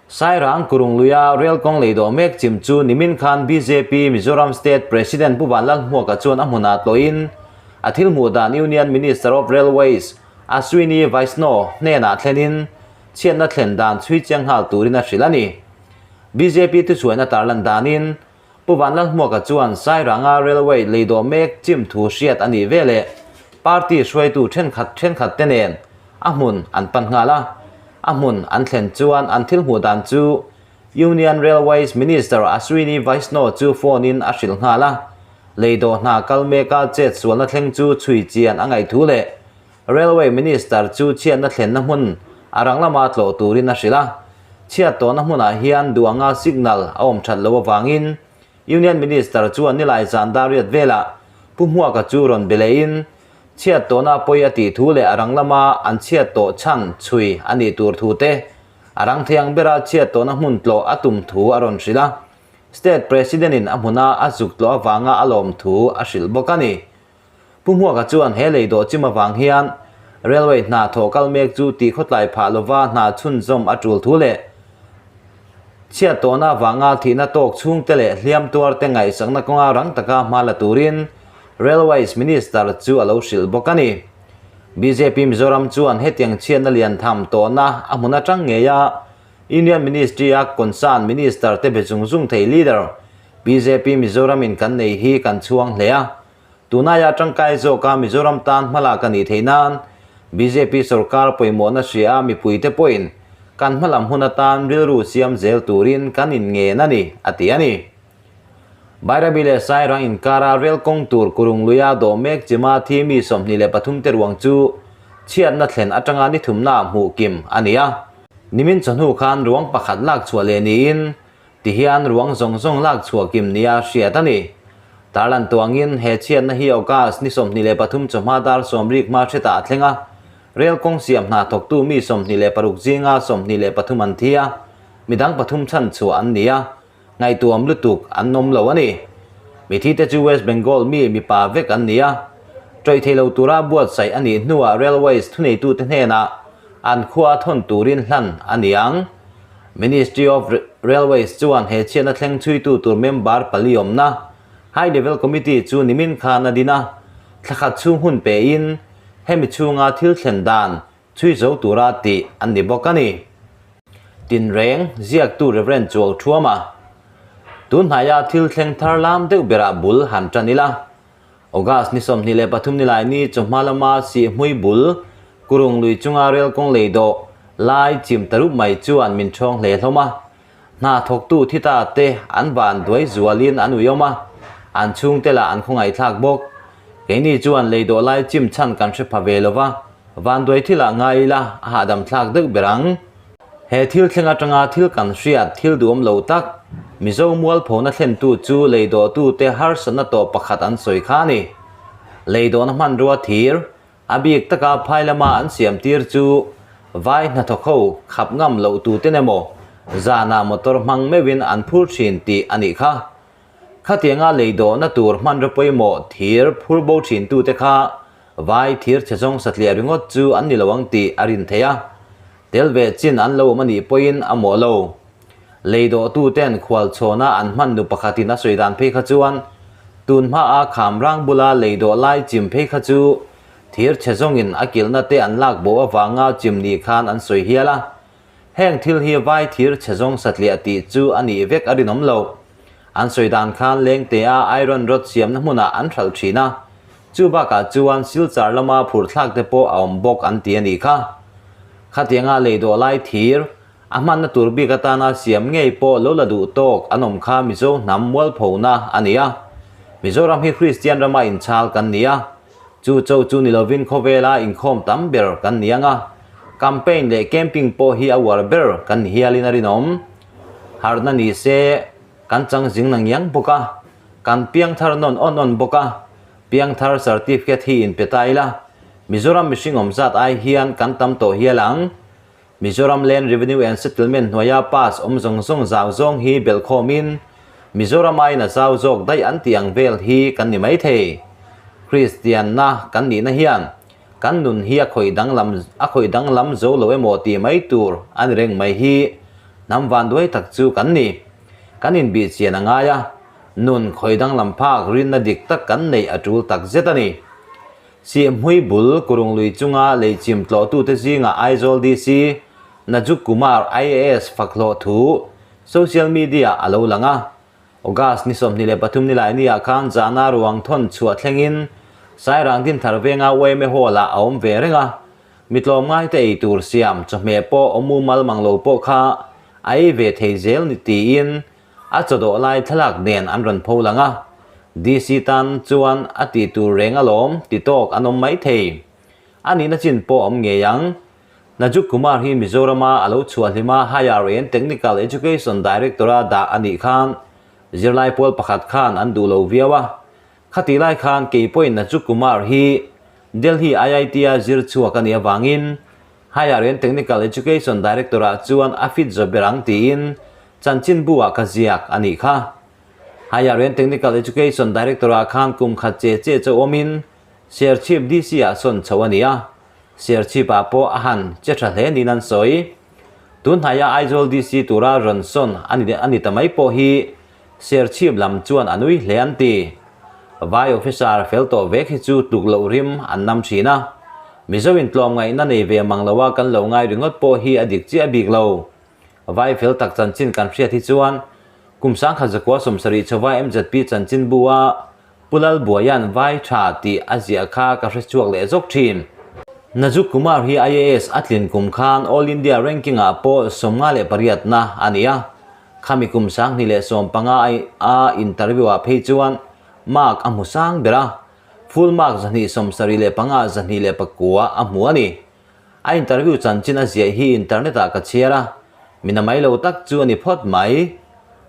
Sairang Kurungluia Rail kawng lei dawh mek chim chu nimin khan bjp Mizoram State President Pu Vanlalhmuaka chuan a hmunah tlawhin a thil hmuh dan Union Minister of Railways Ashwini Vaishnaw hnenah thlenin chhiatna thlen dan chhui chiang nghal turin a hrilh a ni. Bjp thuchhuaina tarlan danin Pu Vanlalhmuaka chuan Sairanga Railway lei dawh mek chim thu hriat a nih veleh party hruaitu thenkhat thenkhat te nen a hmun an pan nghal a. A hmun an thlen chuan an thil hmuh dan chu Union Railways Minister Ashwini Vaishnaw chu phone in a hrilh nghal a. Lei dawh hna kal meka chet sualna thleng chu chhui chian a ngaih thu leh Railway Minister chu chhiatna thlenna hmun a rang lama tlawh turin a hrilh a. Chhiat tawhna hmunah hian duh anga signal a awm that loh avangin Union Minister chuan nilai zan dar riat velah Pu Hmuaka chu rawn be lehin chhiat tawhna pawi a tih thu leh a rang lama an chhiat tawh chhan chhui a nih tur thu te, a rang thei ang bera chhiat tawhna hmun tlawh a tum thu a rawn hrilh a. State President-in a hmuna a zuk tlawh avanga a lawm thu a hrilh bawk a ni. Pu Hmuaka chuan he lei dawh chim avang hian Railway hna thawh kal mek chu tih khawtlai phah lova hna chhunzawm a tul thu leh chhiat tawhna avanga thihna tawk chhungte leh hliam tuarte ngaihsakna kawnga rang taka hma la turin Railways Minister chu a lo hrilh bawk a ni. Bjp Mizoram chuan hetiang chhiatna lian tham tawhna a hmun atang ngeia Union Ministry a concern Minister te be zung zung thei leader Bjp Mizoram in kan nei hi kan chhuang hle a. Tunai a tangkai zawka Mizoram tan hmalak a nih theih nan bjp sorkar pawimawhna hria a mipuite pawhin kan hmalam hun atan rilru siam zel turin kan inngen a ni, a ti a ni. Bairabi leh Sairang inkara rel kawng tur Kurungluia dawh mek chima thi mi 23 te ruang chu chhiatna thlen atanga ni thumna hmuh kim a ni a. Nimin chawhnu khan ruang pakhat lak chhuah leh niin Tihian ruang zawng zawng lak chhuah kim nia hriat a ni. Tarlan tuangin he chhiatna hi August ni 23 chawhma dar sawmrik hma hretah a thleng a, rel kawng siam hna thawktu mi 26 zinga 23 an thi a, midang pathum chhan chhuah an ni a, ngaihtuam lutuk an awm lo a ni. Mithi te chu West Bengal mi mipa vek an ni a, ṭawih thei lo tura buatsaih a nih hnuah Railways thuneitute hnenah an khua thawn turin hlan a ni ang. Ministry of Railways chuan he chhiatna thleng chhuitu tur member pali awmna High Level Committee chu nimin khan a din a, thla khat chhung hun pein hemi chhunga thil thlen dan chhui zo tura tih an ni bawk a ni. Tinreng ziaktu Rev. Chuau Thuama Tunhnaia thil thleng thar lam deuh berah bul han tan ila. August ni 23 nilai ni chawhma lama Sihhmui bul Kurung lui chunga rel kawng lei dawh lai chim ta rup mai chuan min thawng hle hlawm a. Hna thawktu thi ta te an van duai zualin an uiawm a, an chhungte lah an khawngaihthlak bawk. Keini chuan lei dawh lai chim chhan kan hre pha ve lova, van duai thilah ngai ila a hahdam thlak deuh ber ang. He thil thleng atanga thil kan hriat thil duhawm lo tak, Mizo mualphona thlentu chu lei dawhtute harsatna tawh pakhat an sawi kha a ni. Lei dawhna hmanrua thir, a bik taka phai lama an siam tir chu vai hnathawk ho khap ngam loh tuten emaw zanah motor hmang meuhin an phur thin tih a nih kha. Khatianga lei dawhna tur hmanraw pawimawh thir phur bo thintute kha vai thir chhe zawng satliah ringawt chu an ni lo ang tih a rin theih a. Tel ve chin an lo awm a nih pawhin a mawh lo. Lei dawhtuten khual chhawna an hman nu pakhatin a sawi dan phei kha chuan tun hmaa kham rang bula lei dawh lai chim phei kha chu thir chhe zawngin a kilhna te an lak bo avanga chim ni khan an sawi hial a. Heng thil hi vai thir chhe zawng satliah tih chu a nih vek a rinawm lo. An sawi dan khan lengtea iron rod siamna hmunah an hralh thin a. Chu bakah chuan Silchar lama phurhthlak te pawh a awm bawk an ti a nih kha. Khatianga lei dawh lai thir, a hmanna tur bik atana siam ngei pawh lo la duh tawk an awm kha Mizo hnam mualphona a ni a. Mizoram hi Kristian rama inchhal kan ni a. Chu cho chu ni lovin khawvela inkhawm tam ber kan ni ang a. Campaign leh camping pawh hi a uar ber kan ni hialin a rinawm. Harhna ni se kan chang zing na ngiang bawk a. Kan piangthar nawn awn awn bawk a, piangthar certificate hi in pe ta ila, Mizoram mihring awm zat ai hian kan tam tawh hial ang. Mizoram Land Revenue and Settlement hnuaia pass awm zawng zawng zau zawng hi belhkhawmin Mizoram aiin a zau zawk daih an tih ang vel hi kan ni maithei. Kristianna kan nihna hian kan nun hi a khawih danglam a khawih danglam zo lo emaw tih mai tur a ni reng mai hi. Hnam vanduai tak chu kan ni. Kan inbih chian a ngai a, nun khawi danglam phak rinna dik tak kan neih a tul tak zet a ni. Sihhmui bul Kurung lui chunga leichim tlawhtute zingah Aizawl DC Najuk Kumar IAS fakhlawh thu social media a lo lang a. August ni 23 nilainiah khan zahna ruang thawn chhuah thlengin Sairang Dinthar venga yma Hall-ah a awm ve reng a. Mi tlawmngaite ei tur siam chawhmeh pawh awm mumal mang lo pawh kha a ei ve thei zel ni tiin a chawdawh lai thlalak nen an rawn pho lang a. DC tan chuan a tih tur reng alawm ti tawk an awm mai thei. A nihna chin pawh a awm ngei ang. Najuk Kumar hi Mizorama a lo chhuah hlima Higher and Technical Education Director-a dah a nih khan zirlai pawl pakhat khan an duh lo viau a. Khatih lai khan kei pawhin Najuk Kumar hi Delhi IIT-a zir chhuak a nih avangin Higher and Technical Education Director-ah chuan a fit zawh ber ang tiin chanchinbu-ah ka ziak a nih kha. Higher and Technical Education Director-ah khan kum khat che che chu awmin Serchhip DC-ah sawn chho a ni a, Serchhip-ah pawh a han che tha hle niin an sawi. Tun hnaia Aizawl DC tura rawn sawn a ni a ni ta mai pawh hi Serchhip lam chuan a nui hle an ti. Vai officer fel tawh vek hi chu tluk loh rim an nam thin a. Mizo in tlawmngaihna nei ve mang loa kan lo ngai ringawt pawh hi a dik chiah bik lo. Vai fel tak chanchin kan hriat hi chuan kum 1970 chhova MZP chanchinbu a Pu Lalbuaia'n vai tha tih a ziah kha ka hre chhuak leh zawk thin. Najuk Kumar hi IAS a tlin kum khan All India ranking ah pawh 58 na a ni a. Khami kum 2015 a interview ah phei chuan mark a hmu sang ber a, full mark 275 209 a hmu a ni. A interview chanchin a ziah hi internet ah ka chhiar a, mi na mai lo tak chu a ni phawt mai.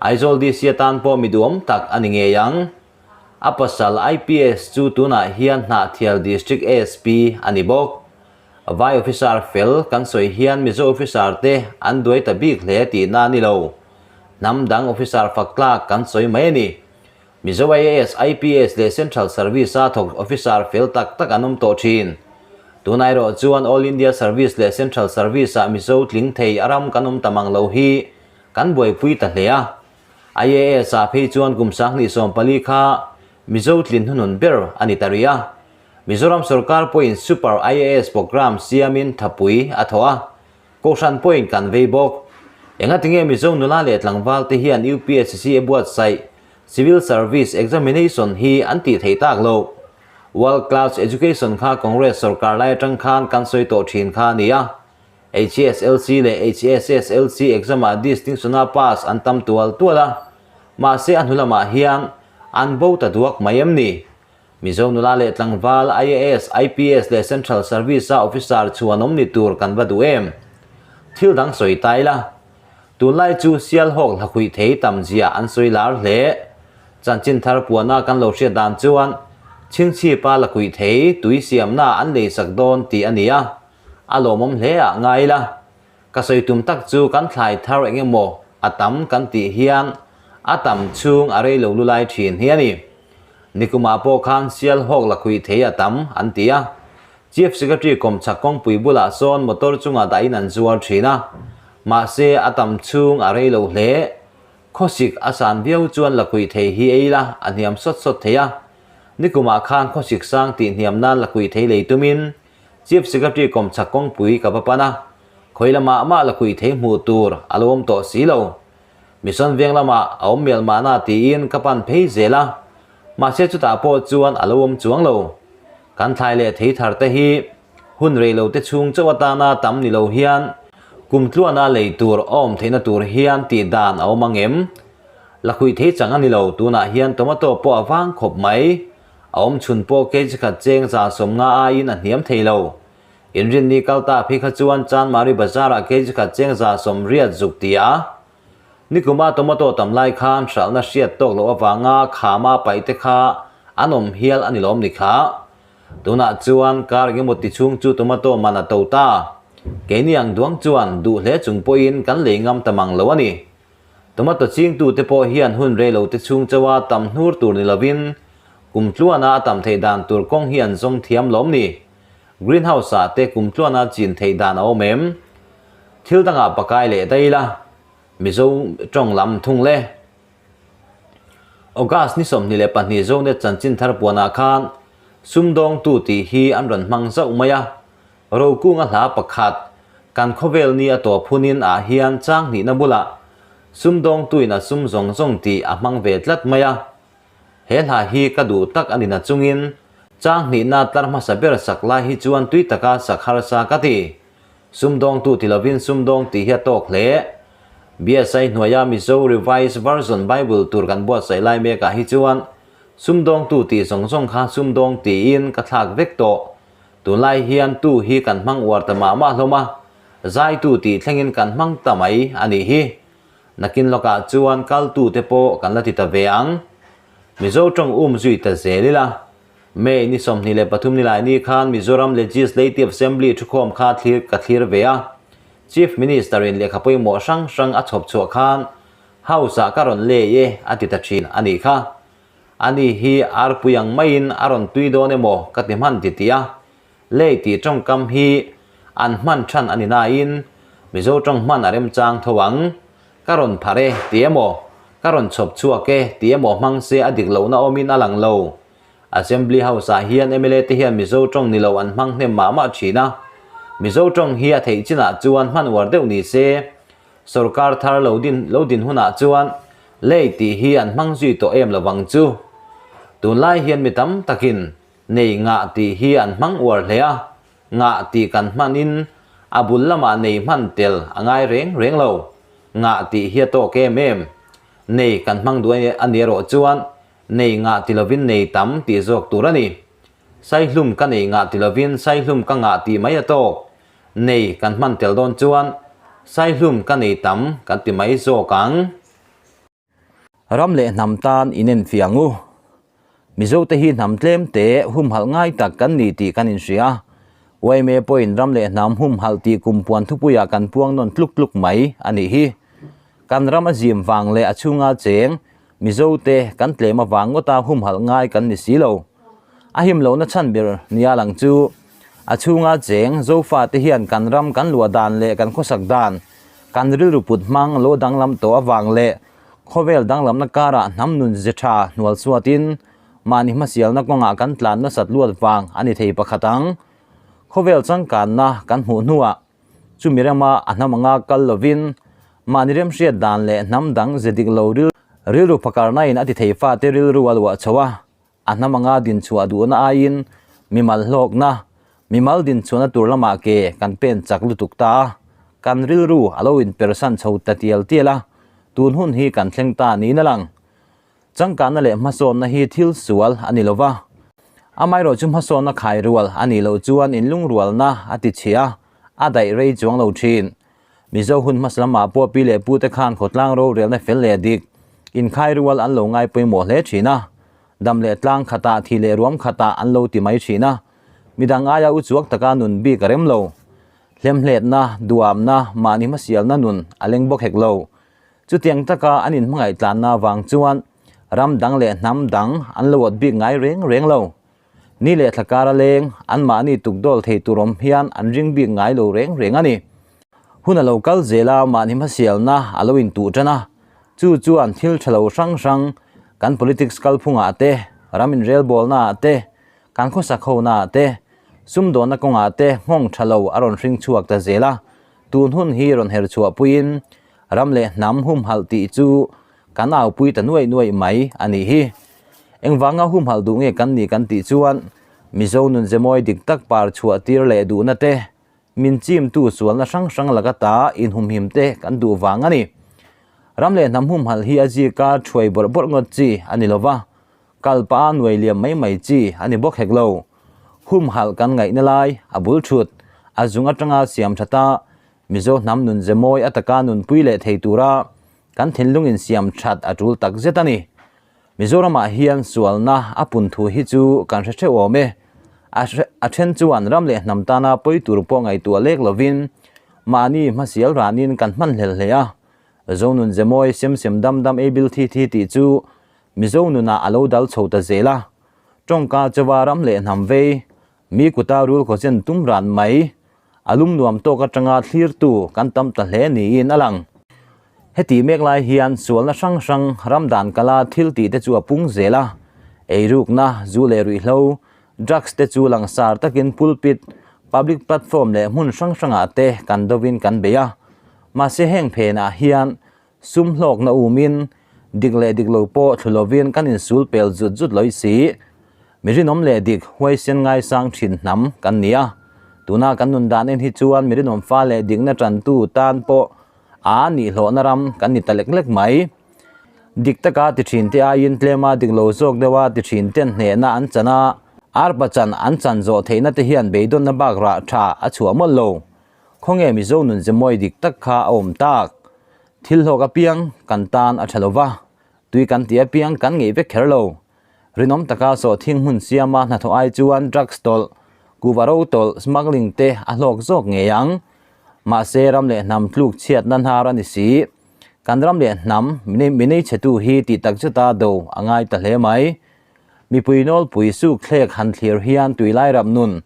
Aizawl DC atan pawh mi duhawm tak a ni ngei ang. A pasal IPS chu tunah hian Hnahthial District ASP a ni bawk. Vai officer fel kan sawi hian Mizo officer te an duai ta bik hle tihna a ni lo. Hnam dang officer fak tlak kan sawi mai a ni. Mizo IAS, IPS leh Central Service-a thawk officer fel tak tak an awm tawh thin. Tunah erawh chuan All India Service leh Central Service-ah Mizo tling thei a ram kan awm ta mang lo hi kan buaipui ta hle a. IAS-ah phei chuan kum 2014 kha Mizo tlin hnunun ber a ni ta rih a. Mizoram sorkar pawhin Super IAS programme siamin thapui a thawh a. Kohhran pawhin kan vei bawk. Engatinge Mizo nula leh tlangval te hian UPSC a buatsaih Civil Service Examination hi an tih theih tak loh? World Class Education kha Congress sorkar lai atang khan kan sawi tawh thin kha a ni a. HSLC leh HSSLC exam ah distinction a pass an tam tual tual a. Mahse a hnu lamah hian an bo ta duak mai em ni? Mizo nula leh tlangval IAS, IPS leh Central Service-a officer chhuan awm ni tur kan va duh em? Thil dang sawi ta ila. Tunlai chu Sialhawk hlakhuih thei tam zia an sawi lar hle. Chanchin thar puana kan lo hriat dan chuan Chhingchhipa lakhuih thei tui siamna an leisak dawn tih a ni a, a lawmawm hle ah ngai ila. Ka sawi tum tak chu kan thlai thar eng emaw a tam kan tih hian a tam chhung a rei lo lu lai thin hi a ni. Nikumah pawh khan Sialhawk lakhuih thei a tam an ti a. Chief Secretary kawmchhak kawngpui bulah sawn motor chungah dahin an zuar thin a. Mahse a tam chhung a rei lo hle. Khawsik a san viau chuan lakhuih thei hi ei la a hniam sawt sawt thei a. Nikumah khan khawsik sang tih hniam nan lakhuih thei lei tumin Chief Secretary kawmchhak kawngpui ka va pan a. Khawi lamah mah lakhuih thei hmuh tur a lo awm tawh si lo. Mission veng lamah a awm mial mahna tiin ka pan phei zel a, mahse chutah pawh chuan a lo awm chuang lo. Kan thlai leh thei thar te hi hun rei lo te chhung chauh atana tam ni lo hian kum tluana lei tur a awm theihna tur hian tih dan a awm ang em? Lakhuih thei chang a ni lo, tunah hian tomato pawh a vang khawp mai. A awm chhun pawh kg khat cheng 150 aiin a hniam thei lo. Inrinni kal ta phei kha chuan Chanmari Bazar-ah kg khat cheng 180 zuk ti a. Nikuma tomato tam lai khan hralhna hriat tawk loh avanga khama paih te kha an awm hial a ni lawm ni kha. Tunah chuan kar engemaw ti chhung chu tomato man a to ta. Keini ang duang chuan duh hle chung pawhin kan lei ngam ta mang lo a ni. Tomato chingtute pawh hian hun rei lo te chhung chauha tam hnur tur ni lovin kum tluana a tam theih dan tur kawng hi an zawng thiam lawm ni. Greenhouse ah te kum tluana chin theih dan a awm em? Thil dangah pakai leh daih ila. Mizo tawng lam thung le. August ni 22 Zonet chanchin thar puanah khan sumdawngtu tih hi an rawn hmang zauh mai a, Rokunga hla pakhat kan khawvel ni a tawp hunin ah hian chang hnihna bulah sumdawngtuin a sum zawng zawng tih a hmang ve tlat mai a. He hla hi ka duh tak a ni na chungin chang hnihna tlar hmasa ber sak lai hi chuan tui taka sak harsa ka ti. Sumdawngtu ti lovin sumdawng tih hi a tawk hle. BSI hnuaia Mizo Revised Version Bible tur kan buatsaih lai mekah hi chuan sumdawngtu tih zawng zawng kha sumdawng tiin ka thlak vek tawh. Tunlai hian tu hi kan hmang uar ta mah mah hlawm a, zaitu tih thlengin kan hmang ta mai a nih hi. Nakin lawkah chuan kaltute pawh kan la ti ta ve ang. Mizo tawng um zui ta zel ila. May ni 23 ni lai ni khan Mizoram Legislative Assembly thukhawm kha thlir ka thlir ve a. Chief Minister in lehkha pawimawh hrang hrang a chhawp chhuah khan House ah ka rawn lei e a ti ta thin a nih kha. Ani hi arpui ang maiin a rawn tui dawn emaw ka ti hman ti tih a. Lei tih tawngkam hi an hman than a ni nain Mizo tawng hman a remchang tho ang. Ka rawn phar e ti emaw, ka rawn chhawp chhuak e ti emaw hmang se a dik lohna awmin a lang lo. Assembly House ah hian mla te hian Mizo tawng ni lo an hmang hnem mah mah thin a. Mizo tawng hi a theih chinah chuan hman uar deuh ni se, sorkar thar lo din lo din hunah chuan lei tih hi an hmang zui tawh em lovang chu. Tunlai hian mi tam takin Nei ngah tih hi an hmang uar hle a, ngah tih kan hmanin a bul lamah nei hman tel a ngai reng reng lo. Ngah tih hi a tawk em em. Nei kan hmang duh a ni erawh chuan nei ngah ti lovin nei tam tih zawk tur a ni. Saihlum ka nei ngah ti lovin saihlum ka ngah tih mai a tawk. Nei kan hman tel dawn chuan saihlum ka nei tam kan ti mai zawk ang. Ram leh hnam tan inenfiah ang u. Mizote hi hnam tlem te humhalh ngai tak kan ni tih kan inhria. Yma pawhin ram leh hnam humhalh tih kum puan thupuiah kan puang nawn tluk tluk mai a nih hi. Kan ram a zim vang leh a chhunga cheng Mizote kan tlem avang ngawta humhalh ngai kan ni si lo. A him lohna chhan ber nia lang chu a chhunga cheng Zofate hian kan ram kan luah dan leh kan khawsak dan Kan rilru put hmang lo danglam tawh avang leh khawvel danglamna karah hnam nun ze tha hnual chhuatin mahni hmasialna kawngah kan tlan nasat luat vang a ni thei pakhat ang. Khawvel changkanna kan hmuh hnuah chumi rama a hnam anga kal lovin mahni remhriat dan leh hnam dang ze dik lo rilru phakarnain a ti thei fate rilru a luah chho a. A hnam anga dinchhuah duhna aiin mimal hlawkna, mimal dinchhuahna tur lamah ke kan pen chak lutuk ta a, kan rilru a lo inpersan chho ta tial tial a, tun hun hi kan thleng ta niin a lang. Changkanna leh hmasawnna hi thil sual a ni lo va, amaherawh chu hmasawnna khai rual a nih loh chuan inlungrualna a ti chhia a, a daih rei chuang lo thin. Mizo hun hmasa lamah pawh pi leh pute khan khawtlang rorelna fel leh dik inkhai rual an lo ngai pawimawh hle thin a, dam leh tlang khatah thi leh ruam khatah an lo ti mai thin a, midang aia u chuak taka nun bik a rem lo. Hlemhletna, duamna, mahni hmasialna nun a leng bawk hek lo. Chutiang taka an inhmangaih tlanna avang chuan ram dang leh hnam dang an lo awt bik ngai reng reng lo. Ni leh thla kar a leng, anmahni tukdawl thei tur awm hian an ring bik ngai lo reng reng a ni. Hun a lo kal zel a, mahni hmasialna a lo intuh tan a. Chu chuan thil tha lo hrang hrang, kan politics kalphungah te, ram inrelbawlnaah te, kan khawsak honaah te, sumdawnna kawngah te nghawng tha lo a rawn hring chhuak ta zel a. Tun hun hi rawn her chhuahpuiin ram leh hnam humhalh tih chu kan aupui ta nuaih nuaih mai a nih hi. Engvanga humhalh duh nge kan nih kan tih chuan Mizo nun zemawi dik tak par chhuah tir leh duhna te, min chimtu sualna hrang hrang laka ta inhumhim te kan duh vang a ni. Ram leh hnam humhalh hi a zika thuai bawrh bawrh ngawt chi a ni lova, kal pah a nuai liam mai mai chi a ni bawk hek lo. Humhalh kan ngaihna lai a bul thut, a zung atanga siam that a, Mizo hnam nun zemawi ataka nunpui leh thei tura kan thinlung insiam that a tul tak zet a ni. Mizoramah hian sualna a pun thu hi chu kan hre theuh awm e. A then chuan ram leh hnam tana pawi tur pawh ngaihtuah lek lovin mahni hmasial ranin kan hman hlel hle a. Zonun zemawi sem sem dam dam ei bil thi thi tih chu Mizo nunah a lo dal chho ta zel a. Tawngka chawa ram leh hnam vei, mi kuta rul khawchen tum ran mai, a lum nuam tawk atanga thlirtu kan tam ta hle niin a lang. Heti mek lai hian sualna hrang hrang ram dan kala thil tih te chu a pung zel a, eirukna, zu leh ruihhlo, drugs te chu langsar takin pulpit, public platform leh hmun hrang hrangah te kan dovin kan bei a. Mahse heng phenah hian sum hlawkna umin, dik leh dik lo pawh thlu lovin kan insul pel zut zut lawih si. Mi rinawm leh dik huaisen ngaisang thin hnam kan ni a. Tuna kan nun dan en hi chuan mi rinawm fa leh dikna tantu tan pawh a nihlawhna ram kan ni ta lek lek mai. Dik taka ti thin te aiin tlema dik lo zawk deuha ti thin ten hnehna an chan a, arpa chan an chan zawh theihna te hian beidawnna bak rah tha a chhuah mawlh lo. Khawnge Mizo nun ze mawi dik tak kha a awm tak? Thil hlawk apiang kan tan a tha lo va, tui kan tih apiang kan ngeih vek kher lo. Rinawm taka sawhthing hmun siama hnathawh ai chuan drugs tawlh, kuhva ro tawlh, smuggling te a hlawk zawk ngei ang. Mahse ram leh hnam tluk chhiatna hnar a ni si. Kan ram leh hnam minei chhetu hi tih tak chuta do a ngai ta hle mai. Mipui nawlpui suk thlek han thlir hian tuilai rap nun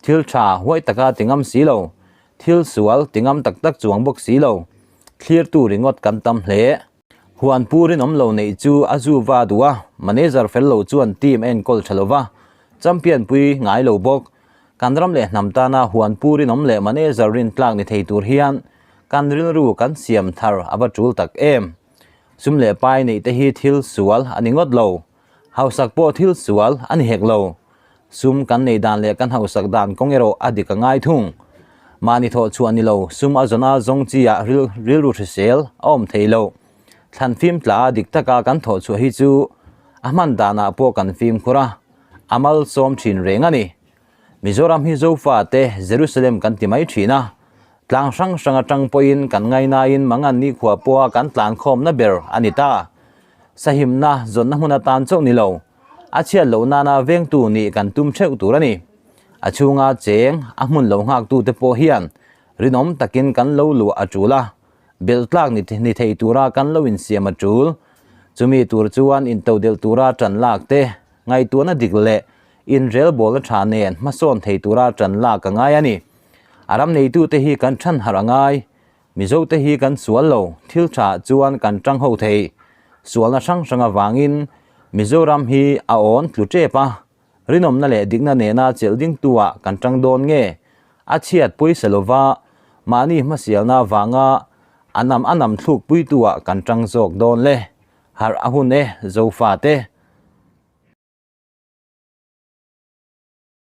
thil tha huai taka ti ngam si lo, thil sual ti ngam tak tak chuang bawk si lo, thlirtu ringawt kan tam hle. Huan pu rinawm lo neih chu a zu va duh a, manager fel lo chuan team a enkawl tha lo va, champion pui ngai lo bawk. Kan ram leh hnam tana huan pu rinawm leh manager rin tlak ni thei tur hian kan rilru kan siam thar a va tul tak em. Sum leh pai neih te hi thil sual a ni ngawt lo, hausak pawh thil sual a ni hek lo. Sum kan nei dan leh kan hausak dan kawng erawh a dik a ngai thung. Mahni thawh chhuah ni lo, sum a zawna zawng chi ah rilru hrisel a awm thei lo. Thlan fim tla a dik taka kan thawh chhuah hi chu a hman danah pawh kan fimkhur a, a malsawm thin reng a ni. Mizoram hi Zofa te Jerusalem kan ti mai thin a, tlang hrang hrang atang pawhin kan ngainain mangan nikhua pawha kan tlankhawmna ber a ni ta. Sahimna zawnna hmun atan chauh ni lo, a chhiat loh nana vengtu nih kan tum theuh tur a ni. A chhunga cheng, a hmun lo nghaktute pawh hian rinawm takin kan lo luah a tul a, belh tlak ni thei tura kan lo insiam a tul. Chumi tur chuan intodelh tura tan lak te, ngaihtuahna dik leh inrelbawlna tha nen hmasawn thei tura tan lak a ngai a ni. A ram neitute hi kan than harh a ngai. Mizote hi kan sual lo, thil tha chuan kan tang ho thei. Sualna hrang hrang avangin Mizoram hi a awn tlu tep a, rinawmna leh dikna nena chelh dingtu ah kan tang dawn nge? A chhiat pawisa lova mahni hmasialna avanga a nam a nam thluk puitu ah kan tang zawk dawn le? Harh a hun e, Zofate.